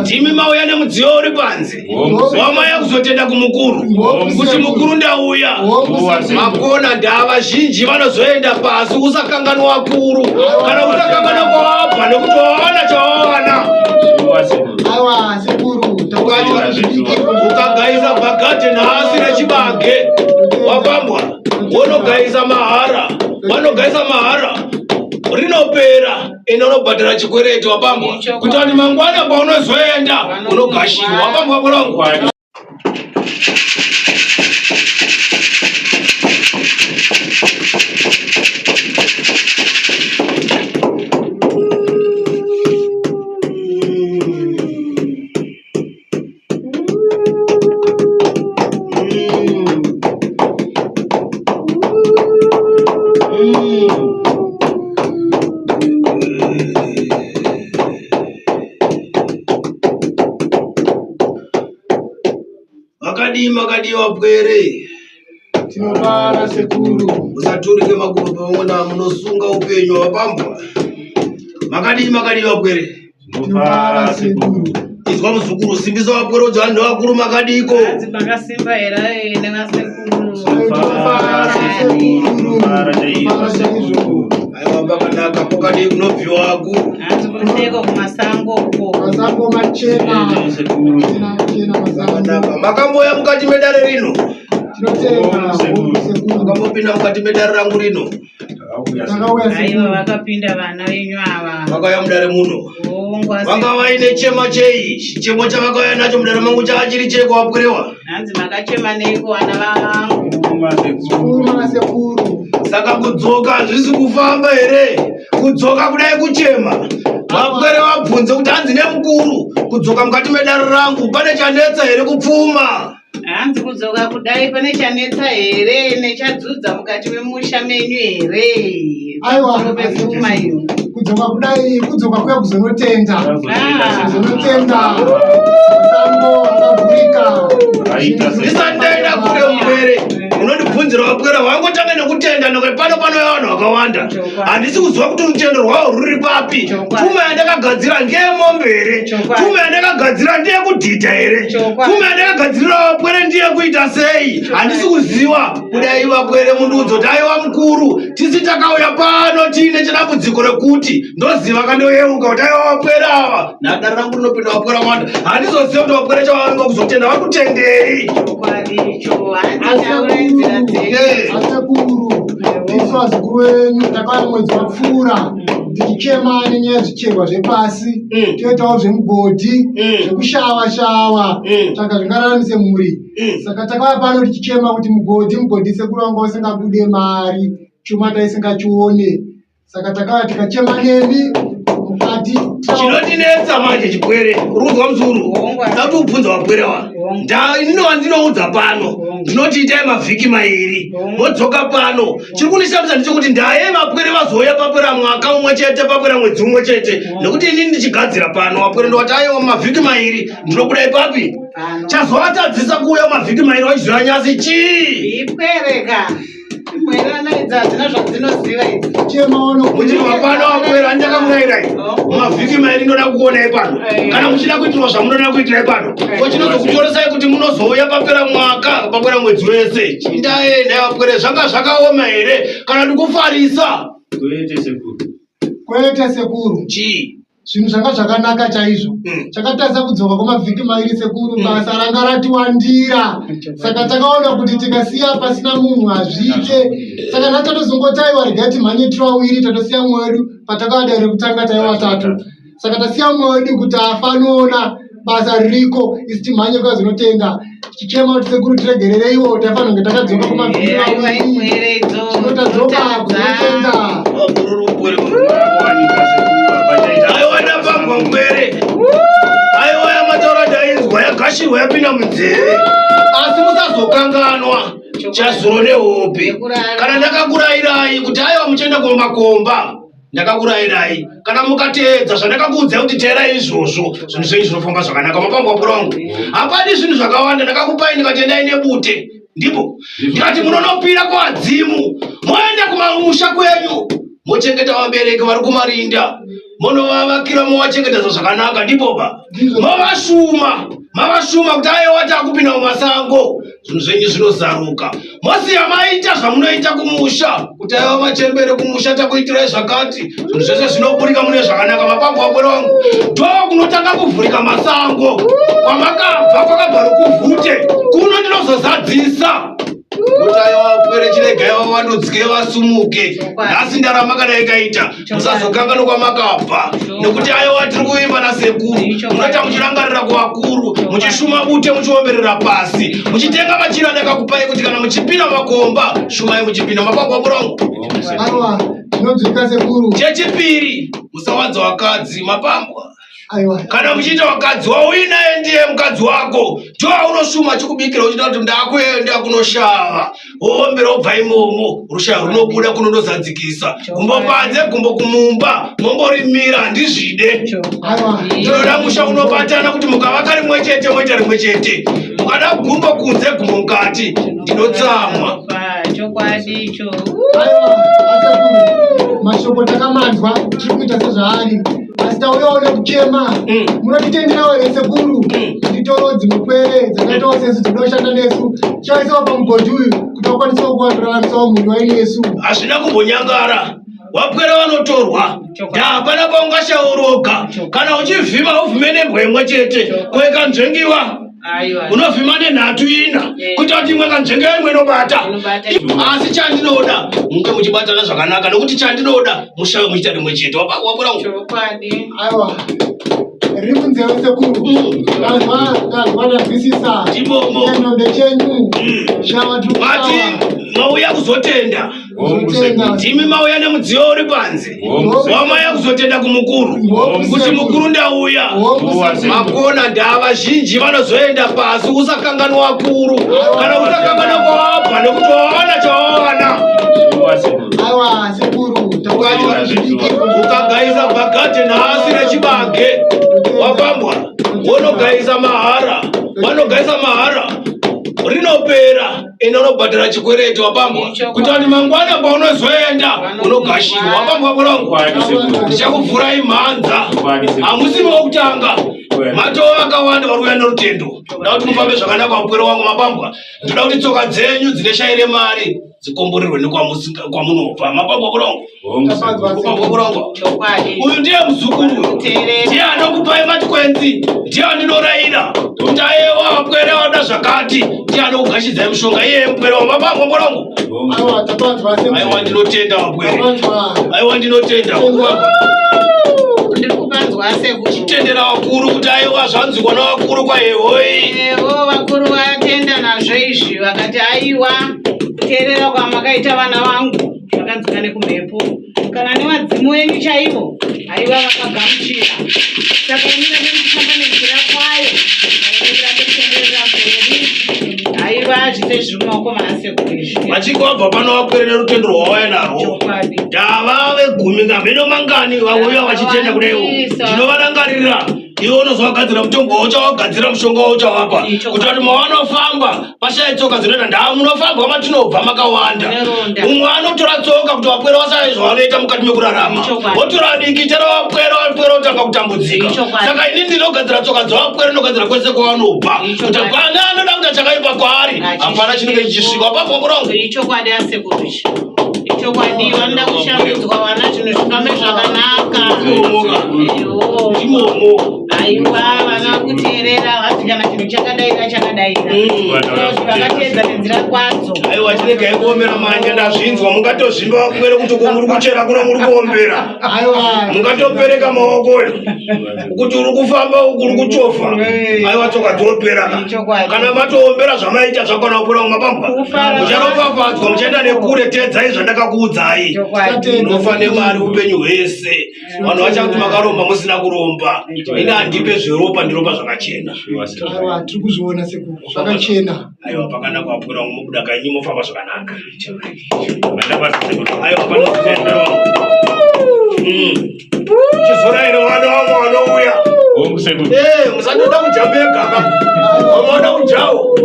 Ndimi mauya nemudziyo uri panze. Wamauya kuzotenda kumukuru. Kuti mukuru ndauya. Makona ndava zhinji vanozoenda pasi usakanganwa vakuru. Kana usakanganwa kwawabva nekuti wawana chawawana. Aiwa sekuru. Ukagaisa bhagate nhasi rechibage wapambwa wonogaisa mahara wanogaisa mahara rinopera ende unobhadhara chikwereti wapambwa kuti vanhu mangwana paunozoenda unogashirwa wapambwa bwangu. Makadii makadii wapwere? Tinofara sekuru. Musaturike makumbo pamwe na munosunga upenyu wapambwa. Makadii makadii wapwere? Tinofara sekuru. Izwa muzukuru simbisa wapwere udza vanhu vakuru makadiko. Hanzi makasimba here ene vasekuru? Tinofara sekuru. Tinofara chaizvo. Aiwa pakanaka pokadii kunobviwa akuru. Hanzi kuriseko kumasango uko. Masango machena. Chena chena masango. Pakanaka. Makamboya mukati medare rino. Tinotenda sekuru. Makambopinda mukati medare rangu rino. Takauya Aiwa sekuru. vakapinda vana venyu ava. Vakauya mudare muno. Hongu asi Vanga vaine chema chei? Chemo chavakauya nacho mudare mangu chava chiri chei kwavapwerewa? hanzi makachema neiko vana vangu. Sekuru mana sekuru. Saka kudzoka hazvisi kufamba here? Kudzoka kudai kuchema. Vapwere vabvunze kuti hanzi nemukuru kudzoka mukati medare rangu pane chanetsa here kupfuma? Hanzi kudzoka kudai pane chanetsa here nechadzudza mukati memusha menyu here? Aiwa. Pamusoro pepfuma iyo. Kudzoka kudai kudzoka kuya kuzonotenda. Kuzonotenda. Masango akavhurika. Ndisati ndaenda kure mupwere unondibvunzira vapwere wangotanga nekutenda nekuti pano panouya vanhu vakawanda handisi kuziva kuti rutendo rwavo rwuri papi. Chokwadi. Pfuma yandakagadzira ndeyemombe here? Chokwadi. Pfuma yandakagadzira ndeyekudhidha here? Chokwadi. Pfuma yandakagadzirira vapwere ndeyekuita sei? Handisi kuziva. Kudai vapwere mundiudza kuti aiwa mukuru, tisi takauya pano tiine chidambudziko rekuti ndoziva kandoyeuka kuti aiwa vapwere ava nhadare rangu rinopinda vapwere vakawanda handizoziva kuti vapwere chavavinga kuzotenda vakutendei. Chokwadi icho. Hanzi taurai nzira dzenyu. Eh. Asekuru, isu vazukuru venyu takauya mwedzi wapfuura tichichema nenyaya yezvicherwa zvepasi toitawo zvemugodhi zvekushawa shawa tsvaga zvingararamise mhuri. Saka takauya pano tichichema kuti mugodhi mugodhi sekuru wanga usingabude mari, chuma taisingachione. Saka takauya tikachema nemi mukati Chinondinetsa manje chipwere rudzwa muzuru Hongu. ndati ubvunza vapwere wa inini wandinoudza pano ndinoti itai mavhiki mairi modzoka pano. Chiri kundishamisa ndechekuti ndaye vapwere vazouya papera mwaka umwe chete papera mwedzi umwe chete nekuti inini ndichigadzira pano vapwere ndowati aiwa mavhiki mairi ndinobuda ipapi. Pano. Chazovatadzisa kuuya mavhiki mairi vachizoya nyasi chii? Ipwereka. Mwerana idzi hadzina zvadzinoziva idzi. chemaono Muchibva pano vapwere handichakakurairai mavhiki mairi ndoda kukuonai pano kana muchida kuitirwa zvamunoda kuitirai pano ko chinozokutoresai kuti munozouya papera mwaka papera mwedzi wese chindaenda vapwere zvanga zvakaoma here kana ndikufarisa? Kwete sekuru. Kwete sekuru. Chii? Zvinhu zvanga zvakanaka chaizvo. Chakatarisa kudzoka kwamavhiki mairi sekuru, basa ranga ratiwandira. Saka takaona kuti tikasiya pasina munhu hazviite. Saka nhasi tatozongoti aiwa regai timhanye tiri vaviri tatosiya mumwe wedu patakava dare rekutanga taiva vatatu. Saka tasiya mumwe wedu kuti afanoona basa ririko isi timhanye kwazonotenda. Tichichema kuti sekuru tiregerereiwo taifanira kunge takadzoka kumavhiki Aiwa maviri. ipwere idzo. Zvino tadzoka kuzotenda. Aiwa ndapambwa mupwere aiwa yamataura ndainzwa yagashirwa yapinda munzeve asi musazokanganwa chazuro nehope kana ndakakurayirai kuti aiwa muchienda kumakomba ndakakurayirai kana mukateedza zvandakakuudzai kuti teerai izvozvo zvinhu zvenyu zvinofamba zvakanaka. Mapambwa pwere wangu hapadi zvinhu zvakawanda ndakakupai ndikati endai nebute ndipo ndikati munonopira kuvadzimu moenda kumamusha kwenyu mochengeta vabereki vari kumarinda. Monovavakira movachengetedza zvakanaka ndipoba. Movashuma, mavashuma kuti aiwa takupinda mumasango, zvinhu zvenyu zvinozaruka. Mosiya maita zvamunoita kumusha, kuti aiwa machembere kumusha takuitirai zvakati, zvinhu zvese zvinoburika mune zvakanaka. Mapango wabwere wangu, ndo kunotanga kuvhurika masango kwamakabva kwakabva rukuvhute kuno ndinozozadzisa kuti aiwa pwere chiregai vavandudzike vasumuke nhasi ndarama kana ikaita musazokanganwa kwamakabva nekuti aiwa tiri kuimba nasekuru munoita muchirangarira kuvakuru muchishuma bute muchiomberera pasi muchitenga machira ndakakupai kuti kana muchipinda makomba shumai muchipinda makwakwa murongo Aiwa, zvinonzwika sekuru. Chechipiri, musawanza vakadzi mapambwa. Aiwa. Kana muchiita wakadzi wauinaye ndiye mukadzi wako ndiwo aunoshuma achikubikira uchida kuti ndakuenda kunoshava woombera wobva imomo rushaya runobuda kunondozadzikisa gumbo panze gumbo kumumba momborimira handizvide Aiwa. ndinoda musha unobatana kuti mukavaka rimwe chete moita rimwe chete mukada gumbo kunze gumbo mukati ndinotsamwa Chokwadi icho. Aiwa, asekuru. Mashoko takamanzwa tiri kuita sezvaari. Asi tauyawo nekuchema. Munotitenderawo here sekuru? Titoro dzimwe pwere dzakaitawo sesu dzinoshanda nesu. Tichaisawo pamugodhi uyu kuti vakwanisewo kuwararamisawo mhuri wainesu. Hazvina kumbonyangara wapwere vanotorwa hapana paungashaoroga kana uchivhima uvhime nembwa imwe chete koikanzvengiwa Aiwa. unovhima nenhatu ina kuita kuti imwe kanzvengewa imwe inobata. Inobata. Asi chandinoda munge muchibatana zvakanaka nekuti chandinoda mushawe muchiita rimwe chete wapwera Chokwadi. Aiwa. Riri munzeve sekuru. Tanzwa, tanzwa tanzwisisa. Ndimomo. Chitendo ndechenyu. Shawa tiri Mati kushawa. mauya kuzotenda. Kuzotenda. Ndimi mauya nemudziyo uri panze. Wamauya kuzotenda kumukuru kuti mukuru ndauya. Makona ndava zhinji vanozoenda pasi usakanganwa vakuru kana usakanganwa kwawabva nekuti wawana chawawana. Aiwa sekuru. Takuya zvidiki. Ukagaisa bhagate nhasi rechibage wapambwa wonogaisa mahara wanogaisa mahara rinopera ende unobhadhara chikwereti wapambwa kuti vanhu mangwana paunozoenda unogashirwa wapambwa murongo ndichakuvhurai mhanza hamusi wokutanga matoo akawanda vari kuuya nerutendo ndoda kuti mufambe zvakanaka mupwere wangu mapambwa ndoda kuti tsoka dzenyu dzine shayi remari dzikomborerwe nekwamunobva mapambwa murongo mapambwa murongo Chokwadi. Uyu ndiye muzukuru Teerera. ndiye anokupai matikwenzi ndiye andinoraira kuti ayewa vapwere vanoda zvakati ndiye anokugashidzai mushonga iye mupwere wamapambwa murongo Aiwa tapanzwa sekuru. Aiwa ndinotenda vapwere. Tapanzwa. Aiwa ndinotenda. Ndiri kupanzwa sekuru. Tendera vakuru kuti aiwa zvanzwikwa navakuru kwahehoi. Evo vakuru vatenda nazvo izvi vakati aiwa kuteerera kwamakaita vana vangu zvakanzwika nekumhepo kana nevadzimu venyu chaivo aiwa vakagamuchira saka imirambe muchifamba nenzira kwayo imirambe muchienderera mberi aiwa zvise zviri mumaoko maasekuru izvi Vachinge vabva pano vapwere nerutendo rwavauya narwo. Chokwadi. Ndava vegumi ngamheno mangani vauya vachitenda kudaiwo. Ndinovarangarira iwe unozovagadzira mutongo wauchavagadzira mushonga wauchavapa Ichokwadi. kuti vati mavanofamba pashaye tsoka dzinoenda ndaa munofamba matinobva makawanda Neronda. Umwe anotora tsoka kuti vapwere vasaye zvavanoita mukati mekurarama Ichokwadi. votora dikita ravapwere vapwere votanga kutambudzika Ichokwadi. saka ini ndinogadzira tsoka dzavapwere ndinogadzira kwese kwavanobva Ichokwadi. kuti pane anoda kuita chakaipa kwaari hapana chinenge chichisvika wapabva murongo Ichokwadi asekuru ichi. Ichokwadi vanoda kushambidzwa vana zvinhu zvifambe zvakanaka. Ewo. Imomo. Aiwa vana kuteerera vanzi kana chinhu chakadaira chakadaira. Vakateedza nenzira kwadzo. Aiwa chiregai kuombera manja ndazvinzwa mungatozvimba vakwere kuti uko muri kuchera kuno muri kuombera. Aiwa. Mungatopereka maokoyo kuti uri kufamba uku uri kuchofa. Aiwa tsoka dzopera ka. Ichokwadi. Kana matoombera zvamaita zvakwana kupera mumapambwa. Kufara. Mucharopafadzwa muchaenda nekure teedzai zvandakakuudzai. Chokwadi. Unofa nemari upenyu hwese. Vanhu vachakuti makaromba musina kuromba. Ini handipe zveropa ndiropa zvakachena. Aiwa tiri kuzviona sekuru. Zvakachena. Aiwa pakanaka wapwera mubuda kanyi mofamba zvakanaka. Aiwa panozvitendera. Chizoraire vana vamwe vanouya. Hongu sekuru. Eh, musandoda kujambega ka. Vamwe vanoda kujawo.